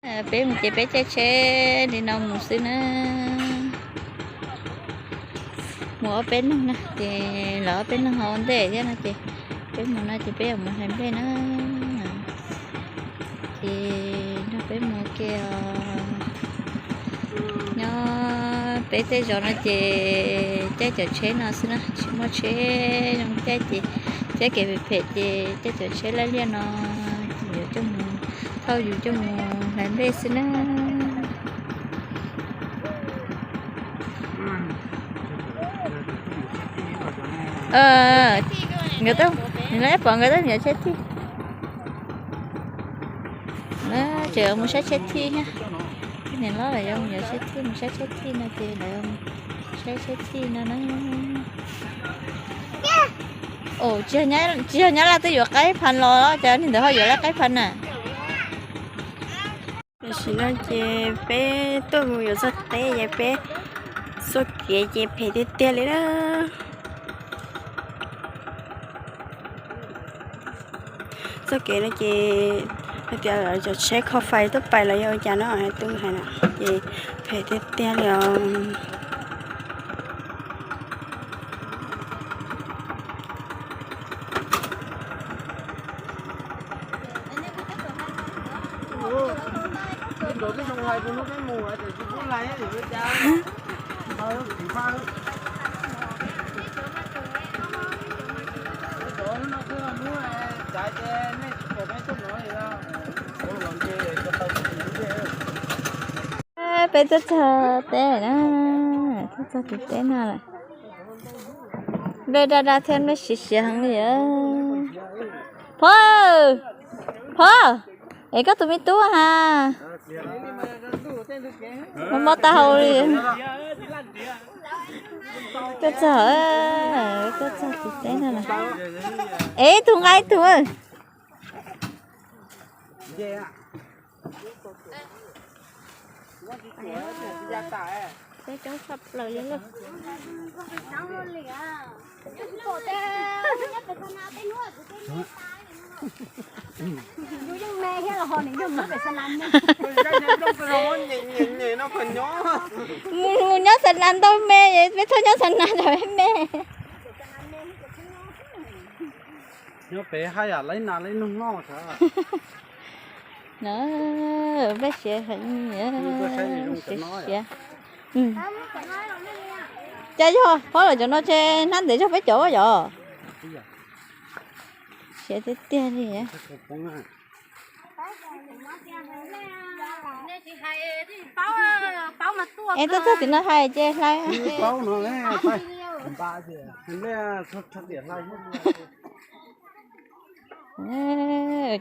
Peb mus ces peb caij tsheb li no mus xwb na. Mus ob peb leeg na ces lawv ob peb leeg ho ua ntej thiab no ces peb mus no ces peb yuav mus hlais nplej na. Ces nrog peb mus ke os. Nyob peb tej zos no ces caij cov tsheb no xwb na, tsis muaj tsheb zoo caij ces caij kev phem phem ces caij cov tsheb laj liaj no yuav coj mus, thauj yus coj mus hlais nplej xwb na. Nkawd, nws lawv pom nkawd tab mus yos tsheb tij. Tseem mus saib tsheb tij thiab. Niam hlob lawv yuav mus yos tsheb tij, mus saib tsheb tij no ces lawv saib tsheb tij no na. Tsis yog nyab laj twb yuav qaib pha los, cas niag ntawd ho yuav laj qaib pha na. Tam sim no ces peb tuaj mus yuav txog teb es peb txoj kev ces phem tiag tiag li na. Txoj kev no ces hais tias cov tsheb kho fais tuaj pais los yog ua cas no, tus hais na, ces phem tiag tiag li os. Peb tuaj txog teb na, tuaj txog tim teb no lawm. Nplej daj daj thiab nplej siav siav heev li. Phauj, phauj, es koj tus me tub ha, mob mob taub hau li. Tuaj txog, tuaj txog tim teb no lawm. Es ib tug nqa ib tug. Peb coob tshaj plaws li na. Mus nyob xa nas ntau me, peb txhob nyob xa nas rau peb me. Nyob pem haj yam laib nas laib noog noj. No, nplej siav heev, siav siav. Cas yog pab lawm cov no ces hnab ntev zog peb cov yom. Siav tiag tiag li. Es tuaj txog tim no hais ces hlais.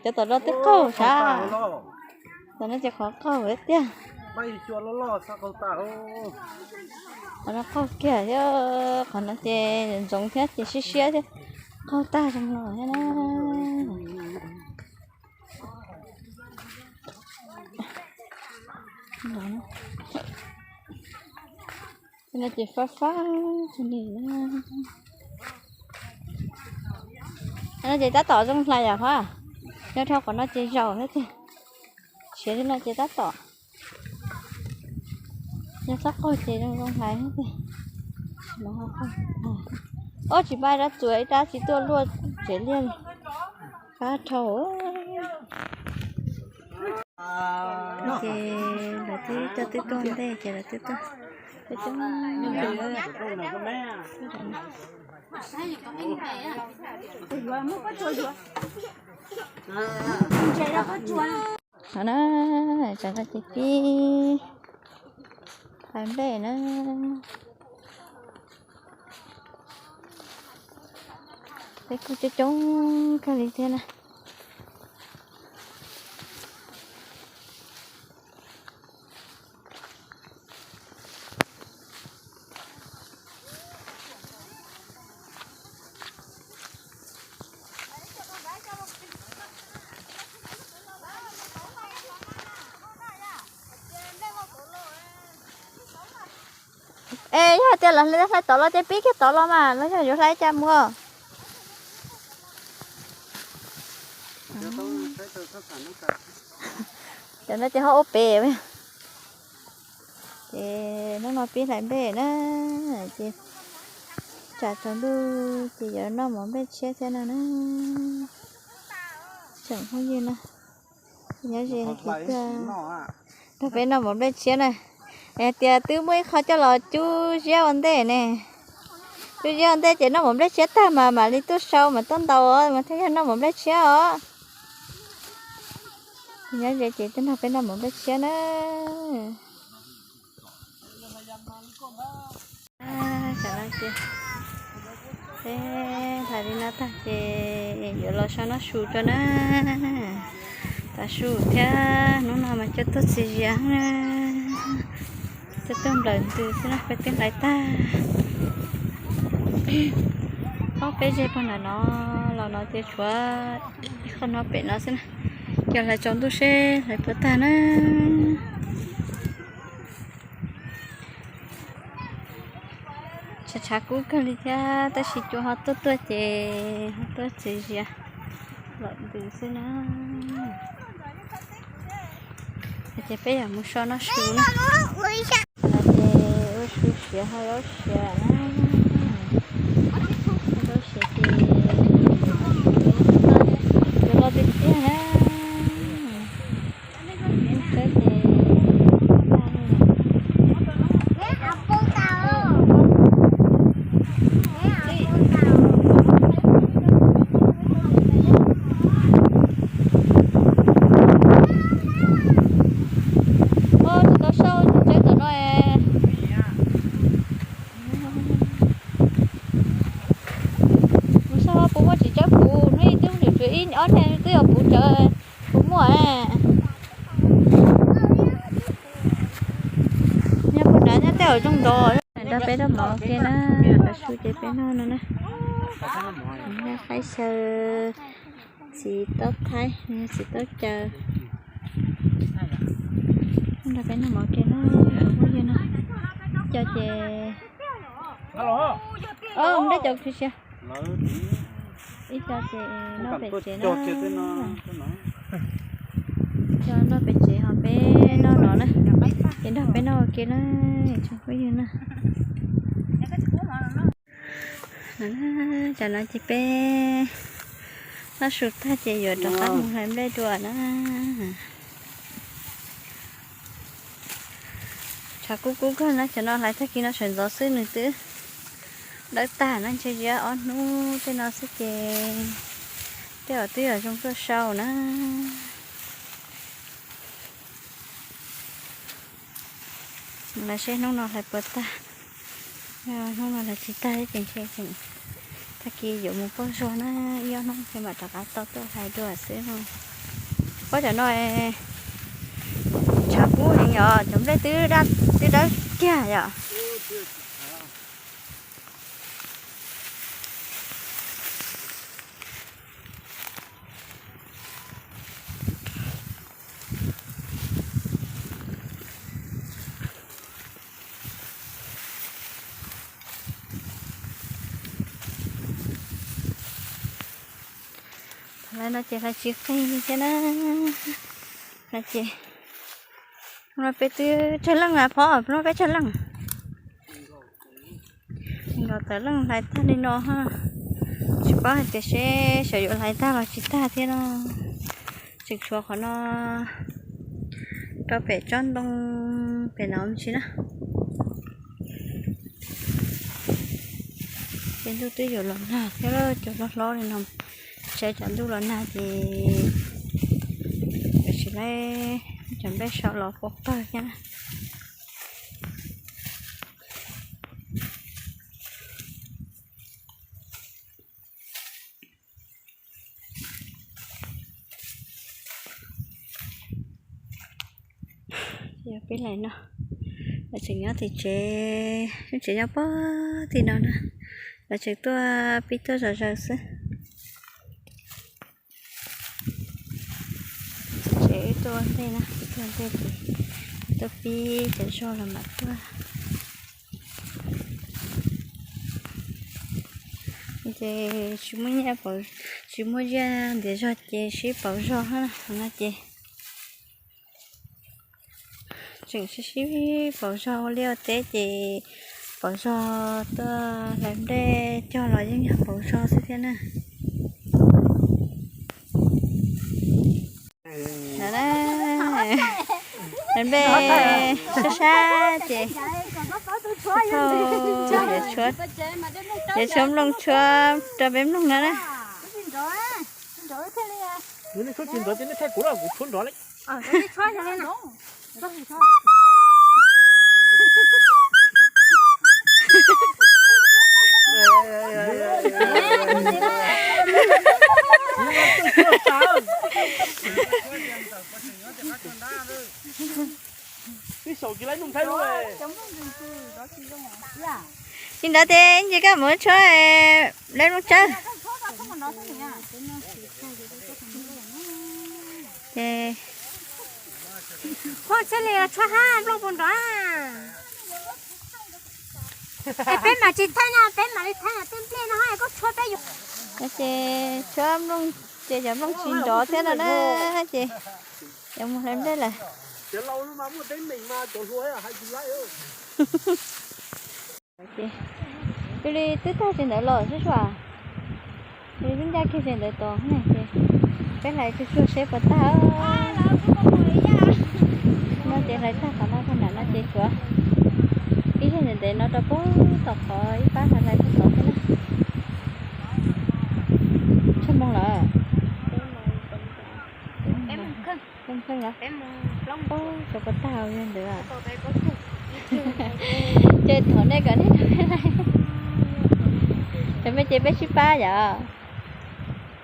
Cov tom no twb qaug sav. Tom no ces qhov qaug tiag. Qhov no qaug kiag thiab, qhov no ces ntsoov thiab ces siab siab thiab. Qaug tag zoo no thiab na. No ces fab fab li. No ces tab tom zoo hlais yom Phab. Nyob rau qhov no ces zaum thiab tiag. Siav li no ces tab tom, yog txhob qaug ces zoo zoo hlais thiab tiag. Ob tsis npaj rab txuas ib rab tsis tuaj luaj tsev liaj li. Fab dhau. Ces lawv twb coj twb tuaj ntej ces lawv twb tuaj. Peb coob. Qhov no, tsam no ces pib hlais nplej na. Peb kuj coob coob kawg li thiab na. Es yog hais tias lawv hlais tod los ces pib kiag tod los mas los yog yuav hlais cas mus. No ces ho ua pem. Ces hnub no pib hlais nplej na, ces tsam tsaus ntuj ces yuav noj mov nplej tshiab thiab no na. Tsoom phooj ywg na, nyob ze tuaj nrog peb noj mov nplej tshiab na. Es tias twb muaj ib qho coj los cub ziab ua ntej ne. Cub ziab ua ntej ces noj mov nplej tshiab tag mas mam li tuaj sau mas tuaj ntaus mas thiaj yog noj mov nplej tshiab os. Nyob ze ces tuaj nrog peb noj mov nplej tshiab na. Tam no ces peb hlais li no tag ces yuav los so noj su tso na. Tav su thiab hnub no mas coj tuaj txias zias na, coj tuaj nplawm ntws xwb na, peb twb hlais tag. Ob peb zeg puag nram no los no ces tshuav ib qho no pem no xwb na. Coj hlais tsaus ntuj seb hlais puas tag na. Tshav tshav kub kawg li thiab tab sis cua ho tuaj tuaj ces ho tuaj txias zias los ntws xwb na. Ces peb yuav mus so noj su na. Ces ua su siav ho zaub siav na. Zaub siav ces yuav los tiag tiag na. Tsis tau sau tsis tsawb tom no. Mus sau puv muaj tsis tsawb puv, hnub ib twb tsuas ib ob niag twb yog puv tsawb puv muaj. Nyob puag nrad nyob tej zaum zoo nto. Nrog peb rau mov ua ke na, tav su ces peb noj no na. Noj qaib xyaw, txiv taub thaib, txiv taub caw. Nrog peb noj mov ua ke na, phooj ywg na. Cov ces dej cov khwv siab. Ib co ces noj pem tsev na. Cov noj pem tsev ho peb noj no na. Ces nrog peb noj ua ke na, tsoom phooj ywg na. Tam no ces peb noj su tag ces yuav rov qab mus hlais nplej dua na. Tshav kub kub kawg na, cov no hlais tag kis no sawv ntxov xwb nws twb dawb tag na, ntshe ziab ob hnub tej no xwb ces tej zaum twb yuav zoo tuaj sau na. Mus lawm seb hnub no hlais puas tag. Hnub no hlais tsis tag ces ntshe tseem tag kis yuav mus pauj zog na, ib ob hnub ces mam rov qab tau tuaj hlais dua xwb no. Pob cov no tshav kub heev yom, cov nplej twb dawb kiag yom. Thaum lawv no ces lawv tsis qig li thiab na. Lawv ces no peb twb tsawg leej na, phob no peb tsawg leej? Nkaum tawm leej hlais tag li no ha. Tsis paub hais tias seb xyov yuav hlais tag los tsis tag thiab no. Tseem tshuav qhov no rau pem tsob ntoo pem no ntsis na. Ces ntuj twb yuav los nag thiab, cov hlob hlob li no, saib cov ntuj los nag ces yuav tsis laib cov nplej sau los pov pawg thiab na. Yog peb hlais no, lawv tseem nyob tim tsev, tseem nyob pog tim no na, lawv tseem tuaj pib tuaj zom zaws xwb. Tsev wb tuaj ua ntej na, wb tuaj ua ntej ces tuaj pib cov zog los mam tuaj. Ces tsis muaj nyiaj, tsis muaj nyiaj ntiav zog ces sib pauv zog na, no ces. Tseem sib sib pauv zog ua liaj ua teb ces pauv zog tuaj hlais nplej cog los yeej yog pauv zog xwb thiab na. Hlais nplej sab sab ces yuav tshuab nplooj tshuab rau peb mloog no na. Li ntawd ces nce koj mus tshuab lawv mloog tsawb. Ces peb mam tsis thaij no, peb mam li thaij tej nplej no koj tshuab peb yuav. Ces tshuab nplooj, ces cov nplooj tsis nrov thiab no na, ces yuav mus hlais nplej lawm. Yus li twb tag tsev ntawd los sib sua, yus li twb ncaj kiag tsev ntawd tos ne ces peb hlais tsuag tsuag seb puas tag. No ces hlais tag qhov no tag nram no ces tshuav ib yam ntev ntev no rau pem tom qhov ib pab hlais hlais pem tod thiab na. Tshuav moos lawm. Peb mus kheej na. Tshuav puas tag yog ntawd. Ces thov nej kom nej rau peb hlais. Cov me ces peb sib pab yom.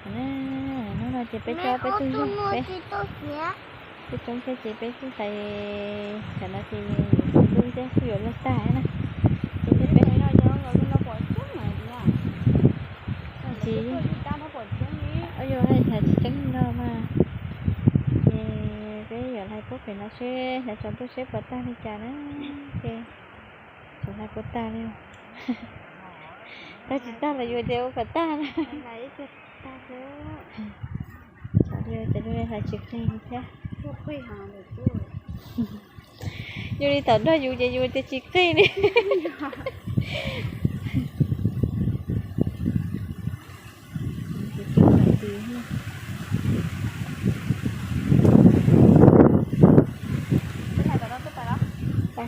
Hnub no ces peb coj peb tug zog peb, peb coob thiab ces peb kuj hlais, tam no ces ntub thiab kuj yuav luag tag na. Ces peb tsis, yog hais tsis tseeb no mas, ces peb yuav hlais puag pem no seb hlais tsaus ntuj seb puas tag li cas na. Ces tseem hlais puas tag li. Tag tsis tag los yuav tias ua kom tag na. Tag li, ces hlais tsis qig li thiab. Yus li tom nrog yus ces yus tias tsis qig li.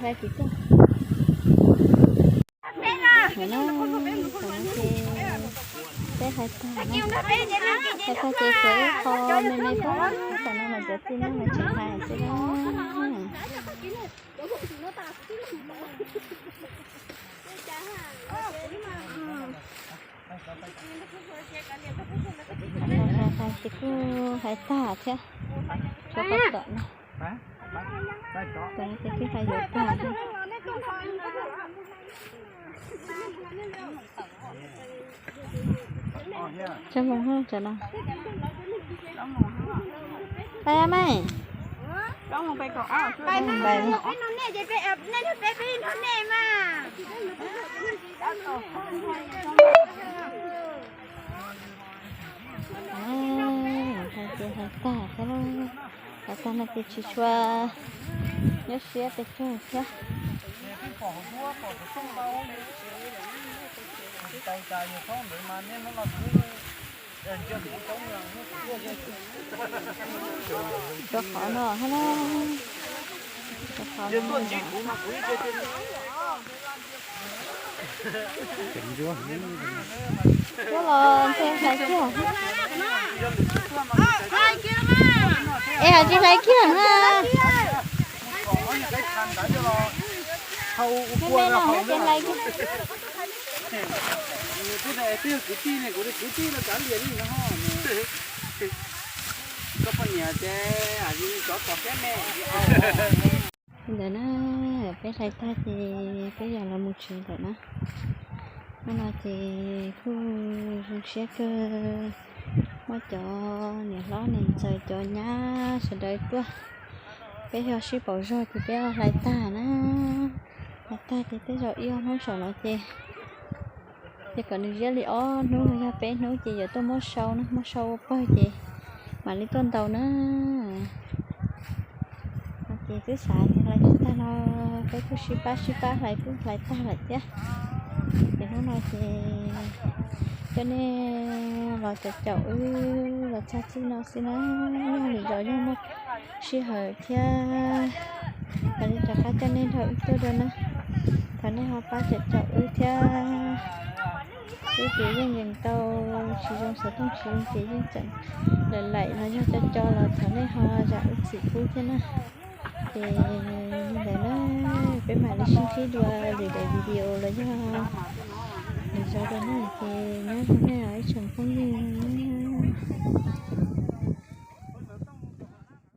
Hlais tsis tag. Peb hlais tag na, hlais tag ces tshuav ib qho me me pub, tam no mas cov txiv neej mas tseem hlais xwb na. Hlais hlais hlais ces kuj hlais tag thiab. Tshuav qhov tom no, tom no ces twb hlais yuav tag thiab. Tshuav moos hab tsam no. Pais a mej. Hlais tag thiab lauj, hlais tag no ces tsis tshua nyuaj siab pes tsawg thiab. Rau qhov no hab na, rau qhov no. Tuaj los ntshe hlais kiag. Es hais tsis hlais kiag na. Ua li no ces hlais kiag. Twb yog kwv tij ne, kuv li kwv tij los kav liam li no. Koj poj niam ces hais li tsov tom keb me. Li ntawd na, peb hlais tag ces peb yog los mus tsev lawm na. Hnub no ces kuj zoo siab kawg, muaj cov niam hlob niam ntxawm cov nyab sawv daws tuaj. Peb yog sib pauv zog ces peb hlais tag na. Hlais tag ces tej zaum ib ob hnub saum no ces, ces kom nws ziab li ob hnub los yog peb hnub ces yuav tuaj muab sau na, muab sau ua pawg ces mam li tuaj ntaus na. Twb xav tias hlais tsis tag no, peb kuj sib pab sib pab hlais kuj hlais tag lawm thiab. Ces hnub no ces coj nej los caum caum wb los txog txij no xwb na. Yog lwm zaus yog muaj sij hawm thiab, mam li rov qab coj nej nrog wb tuaj dua na. Thov nej ho pab caum caum wb thiab. Wb ces yeej yees tau tsis zoo, xov tooj tsis zoo ces yeej tseem laim laim los yog co co los thov nej ho zam wb txim pub thiab na. Ces li ntawd na, peb mam li sib ntsib dua lwm daim video los yog lwm zaus dua na, ces nyob zoo nej ib tsoom phooj ywg.